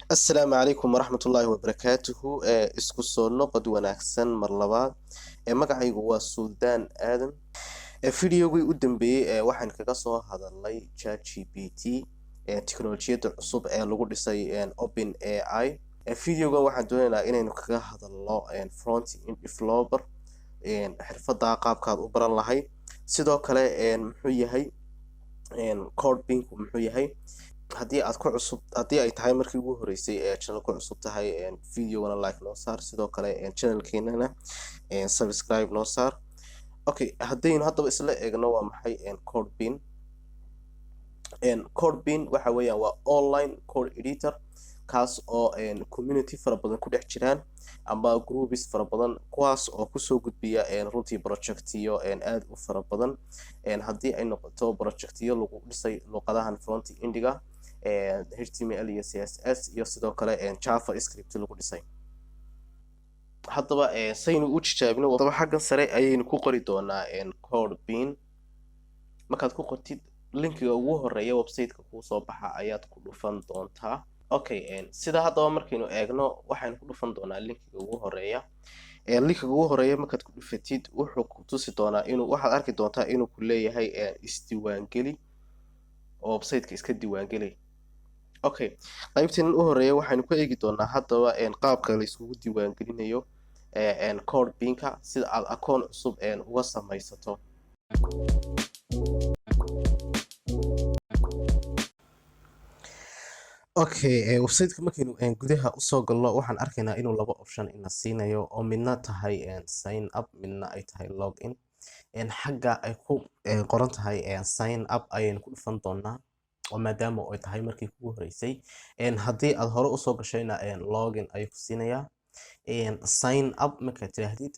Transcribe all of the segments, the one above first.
Asalaamu calaykum waraxmatullaahi wabarakaatuhu. Isku soo noqod wanaagsan mar labaad. Magacaygu waa Suldaan Aadan. Videogii u dambeeyey waxaan kaga soo hadalnay ChatGPT, teknolojiyadda cusub ee lagu dhisay Open AI. Videogan waxaan doonaynaa inaynu kaga hadalno front end developer, xirfadda qaabkaad u baran lahayd, sidoo kale muxuu yahay CodePen-ku, muxuu yahay. Haddii aad ku cusub, haddii ay tahay markii ugu horeysay ee channel ku cusub tahay, videogana like noo saar, sidoo kale channelkeenana subscribe noo saar. Okay, haddaynu haddaba isla eegno waa maxay CodePen. CodePen waxa weeyaan waa online code editor, kaas oo community fara badan ku dhex jiraan ama groups fara badan, kuwaas oo kusoo gudbiya runtii projectiyo aada u fara badan, haddii ay noqoto projectiyo lagu dhisay luqadahan front endiga, HTML iyo CSS, iyo sidoo kale JavaScript lagu dhisay. Haddaba saynu u tijaabino, haddaba xaggan sare ayaynu ku qori doonaa CodePen. Markaad ku qortid, linkiga ugu horeeya websiteka kuu soo baxa ayaad ku dhufan doontaa. Okay, sida haddaba markaynu eegno, waxaynu ku dhufan doonaa linkiga ugu horeeya. Linkiga ugu horeeya markaad ku dhufatid, wuxuu ku tusi doonaa inuu, waxaad arki doontaa inuu ku leeyahay isdiiwaangeli oo websiteka iska diiwaangeli. Okay, qaybtan u horeeya waxaynu ku eegi doonaa haddaba qaabka la iskugu diiwaangelinayo CodePen-ka, sida aad akoon cusub uga samaysato. Okay, websiteka markaynu gudaha usoo galno, waxaan arkaynaa inuu laba option ina siinayo, oo midna tahay sign up, midna ay tahay log in. Xagga ay ku qoran tahay sign up ayaynu ku dhufan doonaa, oo maadaama ay tahay markii kugu horeysay. Haddii aad hore usoo gashayna, login ayuu ku siinayaa. Sign up markaad tiraahdid,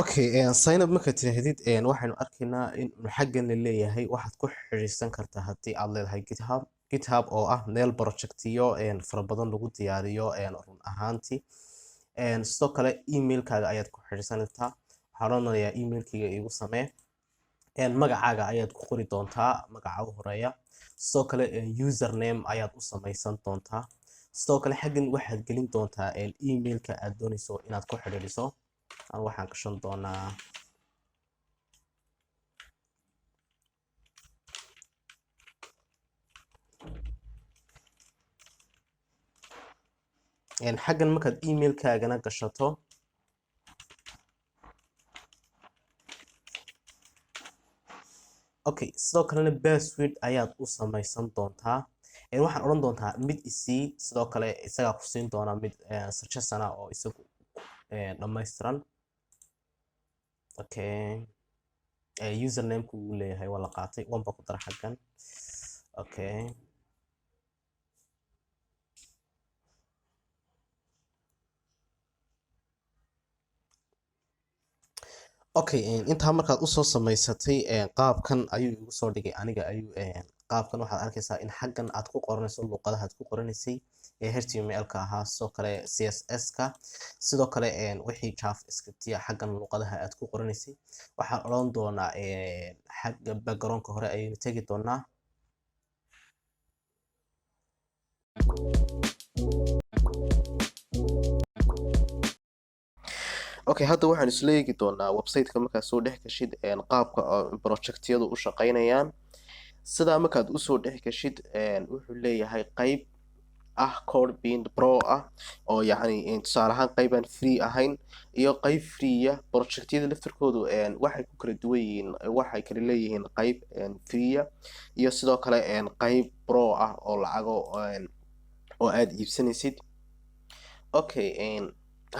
okay, sign up markaad tiraahdid, waxaynu arkaynaa in xaggan la leeyahay waxaad ku xiriirsan kartaa haddii aad leedahay GitHub. GitHub oo ah meel projectiyo fara badan lagu diyaariyo run ahaantii. Sidoo kale emailkaaga ayaad ku xiriirsan kartaa. Waxaan odhanayaa emailkayga igu samee. Magacaaga ayaad ku qori doontaa, magaca u horeeya. Sidoo kale username ayaad u samaysan doontaa. Sidoo kale xaggan waxaad gelin doontaa emailka aad doonayso inaad ku xiriiriso. An waxaan gashan doonaa xaggan. Markaad emailkaagana gashato, okay, sidoo kalena password ayaad u samaysan doontaa. Waxaan odhan doontaa mid isii. Sidoo kale isagaa ku siin doonaa mid suggestion ah oo isagu dhammaystiran. Okay, username-ku uu leeyahay waa la qaatay, one baa ku dara xaggan. Okay, okay, intaa markaad usoo samaysatay, qaabkan ayuu igu soo dhigay aniga. Ayuu qaabkan waxaad arkaysaa in xaggan aad ku qoranayso luqadaha aad ku qoranaysay ee HTML-ka ahaa, sidoo kale CSS-ka, sidoo kale wixii JavaScript-ya, xaggan luqadaha aad ku qoranaysay. Waxaan odhan doonaa xagga background-ka hore ayaynu tegi doonaa. Okay, hadda waxaan isla eegi doonaa website-ka markaad soo dhex gashid qaabka projectyadu u shaqeynayaan. Sidaa markaad usoo dhex gashid, wuxuu leeyahay qeyb ah CodePen Pro ah, oo yacni tusaale ahaan qeybaan free ahayn iyo qeyb freeya. Projectyada laftirkoodu waxay ku kala duwan yihiin, waxay kala leeyihiin qeyb freeya iyo sidoo kale qeyb pro ah oo lacago oo aada iibsanaysid. Okay,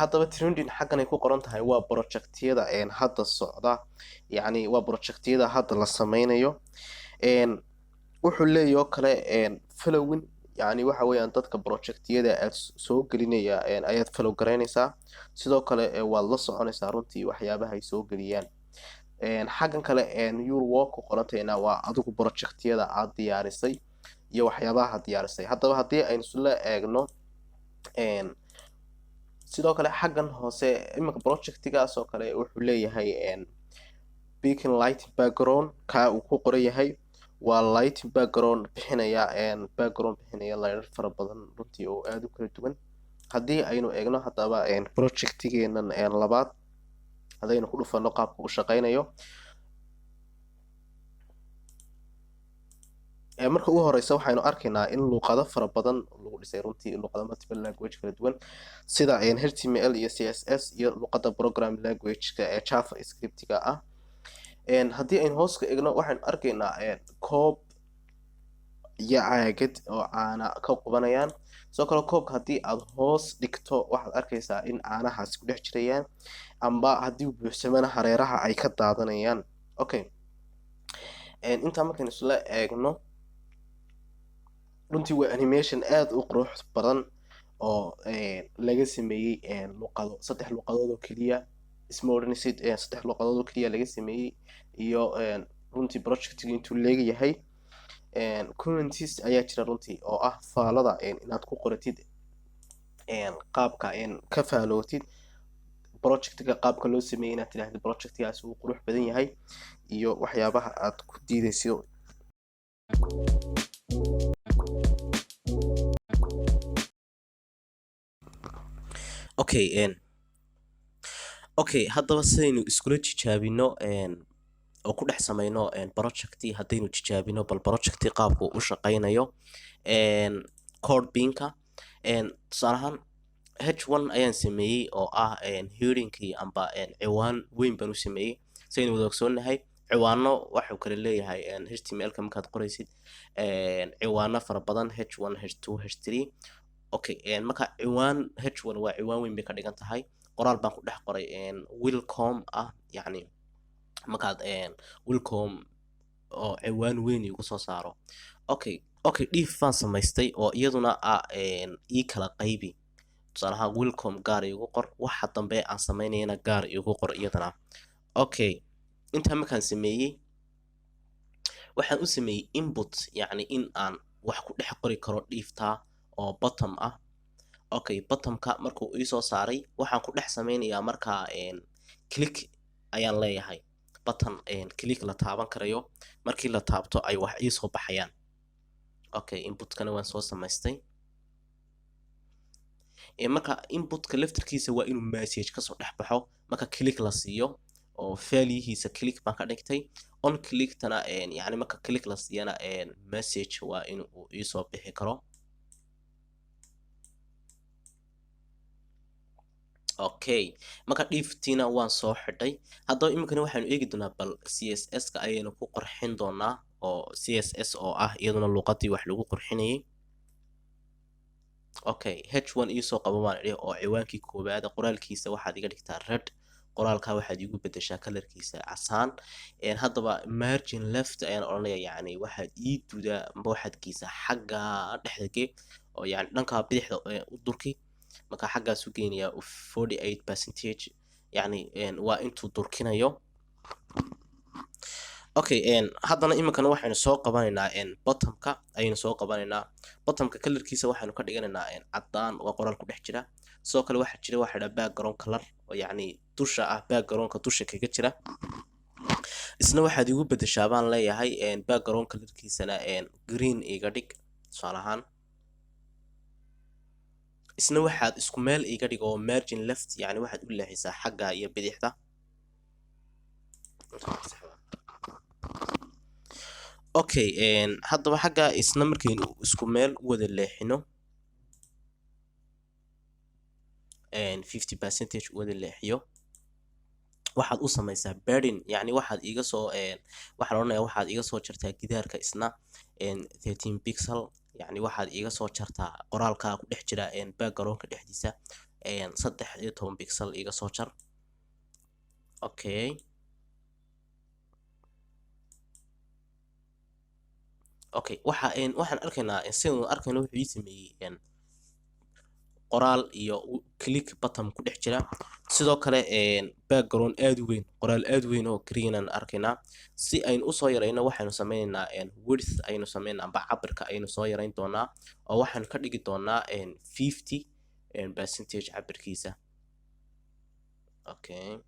haddaba trending xaggan ay ku qoran tahay waa projectyada hadda socda, yacni waa projectyada hadda la sameynayo. Wuxuu leeyahay oo kale following, yacni waxa weeyaan dadka projectyada aad soo gelinaya ayaad follow garaynaysaa. Sidoo kale waad la soconaysaa runtii waxyaabaha ay soo geliyaan. Xaggan kale your work ku qorantayna waa adigu projectyada aad diyaarisay iyo waxyaabaha aad diyaarisay. Haddaba haddii aynu isla eegno Sidoo kale xaggan hoose iminka projectigaas oo kale wuxuu leeyahay beacon light background. Kaa uu ku qoran yahay waa light background bixinaya, background bixinaya lightar fara badan runtii oo aada u kala duwan. Haddii aynu eegno haddaba projectigeenan labaad, haddaynu ku dhufano qaabka uu shaqeynayo, marka ugu horeysa waxaynu arkaynaa in luuqado fara badan lagu dhisay runtii, luuqado multiple language kala duwan sida HTML iyo CSS iyo luuqada program language-ka ee JavaScript-ga ah. Haddii aynu hoos ka eegno, waxaynu arkaynaa koob iyo caagad oo caana ka qubanayaan. Sidoo kale koobka haddii aada hoos dhigto, waxaad arkaysaa in caanahaasi ku dhex jirayaan, amba haddii uu buuxsamana hareeraha ay ka daadanayaan. Okay, intaa markaynu isla eegno, runtii waa animation aada u qurux badan oo laga sameeyey luqado, saddex luqadood oo keliya. Isma odhanaysid saddex luqadood oo keliya laga sameeyey. Iyo runtii projectiga intuu leegayahay, comments ayaa jira runtii oo ah faalada inaad ku qoratid qaabka ka faalootid projectiga, qaabka loo sameeyey, inaad tidhahdid projectigaasi wuu qurux badan yahay iyo waxyaabaha aad ku diideyso. Okay, haddaba sidaynu iskula tijaabino oo ku dhex sameyno projecti, haddaynu tijaabino bal projecti qaabku u shaqeynayo CodePen-ka, tusaale ahaan H1 ayaan sameeyey oo ah headingkii amba ciwaan weyn baan u sameeyey. Saynu wada ogsoonnahay, ciwaano waxuu kale leeyahay HTML-ka markaad qoraysid ciwaano fara badan: H1, H2, H3. Okay, marka ciwaan H1 waa ciwaan weyn bay ka dhigan tahay. Qoraal baan ku dhex qoray welcome ah, yacni markaad welcome oo ciwaan weyn igu soo saaro. Okay, div baan samaystay oo iyaduna ah ii kala qaybi. Tusaale ahaan welcome gaar iigu qor, waxa dambe aan sameynayana gaar iigu qor iyadana. Okay, intaa markaan sameeyey, waxaan u sameeyey input, yacni in aan wax ku dhex qori karo divta oo button ah. Okay, buttonka markuu iisoo saaray, waxaan ku dhex sameynayaa markaa click ayaan leeyahay, button click la taaban karayo, markii la taabto ay wax iisoo baxayaan. Okay, inputkana waan soo samaystay. Marka inputka laftirkiisa waa inuu message kasoo dhex baxo marka click la siiyo, oo valuehiisa click baan ka dhigtay. On clicktana, yani marka click la siiyana, message waa in uu iisoo bixi karo. Okay, marka divtiina waan soo xidhay. Haddaba iminkana waxaanu eegi doonaa bal CSS ka ayaynu ku qurxin doonaa, oo CSS oo ah iyaduna luuqadii wax lagu qurxinayay. Okay, H1 iisoo qabo baan idhi oo ciwaankii koowaada. Qoraalkiisa waxaad iga dhigtaa red, qoraalka waxaad iigu bedeshaa colorkiisa casaan. Haddaba margin left ayaan odhanaya, yacni waxaad ii dudaa amba waxaad geysaa xagga dhexda gee, oo yani dhanka bidixda u durki. Marka xaggaas u geynayaa 48%, yacni waa intuu durkinayo. Okay, haddana iminkana waxaynu soo qabanaynaa buttonka ayaynu soo qabanaynaa. Buttonka colorkiisa waxaynu ka dhiganaynaa caddaan, waa qoraal ku dhex jira. Sidoo kale waxaa jira waxa dhaa background color oo yacni dusha ah, backgroundka dusha kaga jira. Isna waxaad igu bedeshaa baan leeyahay background colorkiisana green iga dhig tusaale ahaan. Isna waxaad isku meel iga dhig oo margin left, yacni waxaad u leexisaa xagga iyo bidixda. Okay, haddaba xagga isna markaynu isku meel u wada leexino, 50% u wada leexiyo, waxaad u samaysaa padding, yacni waxaad iga soo waxaan odhanayaa waxaad iga soo jartaa gidaarka isna 13 pixel, yacni waxaad iga soo jartaa qoraalka ku dhex jira backgroundka dhexdiisa 13 pixel iga soo jar. Okay, waxa waxaan arkaynaa, sidaynu arkayno, wuxuu ii sameeyey qoraal iyo click button ku dhex jira. Sidoo kale background aad u weyn, qoraal aad u weyn oo green aan arkaynaa. Si aynu usoo yarayno, waxaynu sameynaynaa width ayaynu sameynaa amba cabirka ayaynu soo yarayn doonaa, oo waxaanu ka dhigi doonaa 50. Percentage cabirkiisa. Okay,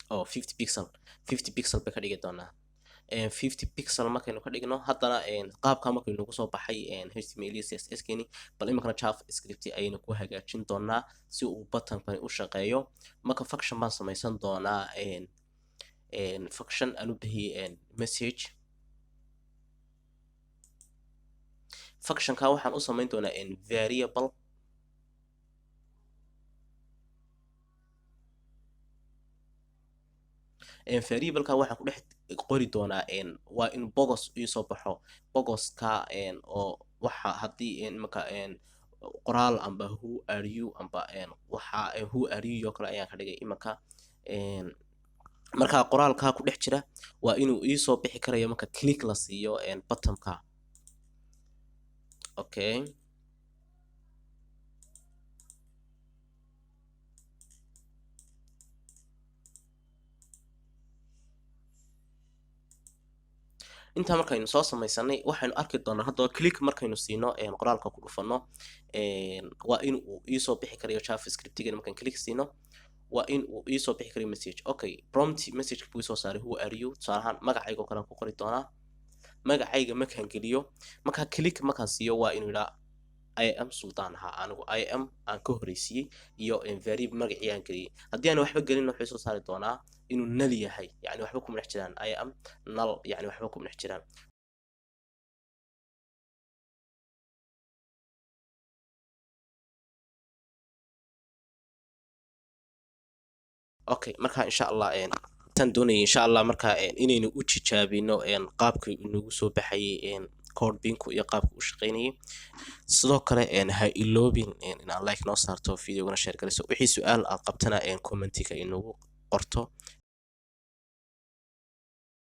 oh, 50 pixel, 50 pixel bay ka dhigi doonaa. 50 pixel markaynu ka dhigno, haddana qaabka markaynu nagu soo baxay HTML iyo CSS keeni, bal iminkana JavaScript ayaynu ku hagaajin doonaa si uu buttonkani u shaqeeyo. Marka function baan samaysan doonaa, function aan u bixiyey message. Functionka waxaan u samayn doonaa variable. Variableka waxaan ku dhex qori doonaa waa in box iisoo baxo, boxka oo waxa haddii imika qoraal amba "who are you" amba waxa "who are you" oo kale ayaan ka dhigay imika. Marka qoraalka ku dhex jira waa inuu iisoo bixi karayo marka click la siiyo buttonka. Okay, intaa markaynu soo samaysanay, waxaynu arki doonaa haddaba click markaynu siino, qoraalka ku dhufano, waa in uu iisoo bixi karayo JavaScriptigan. Markaan click siino, waa in uu iisoo bixi karayo message. Okay, prompt message buu isoo saaray, "Who are you?" Tusaale ahaan magacayga oo kale aan ku qori doonaa. Magacayga markaan geliyo, markaa click markaan siiyo, waa inuu yidhaa "I am Sultan". Ha, anigu "I am" aan ka horeysiiyey iyo variable magacii aan geliyey. Haddii aan waxba gelin, wuxuu soo saari doonaa inuu null yahay, yani waxba kuma dhex jiraan. "I am null", yani waxba kuma dhex jiraan. Okay, marka insha Allah tan doonayay insha Allah marka inaynu u tijaabino qaabkii inagu soo baxayay CodePenku iyo qaabka u shaqeynayay. Sidoo kale ha iloobin inaad like noo saarto, videogana share galiso. Wixii su-aal aad qabtana commentiga inagu qorto.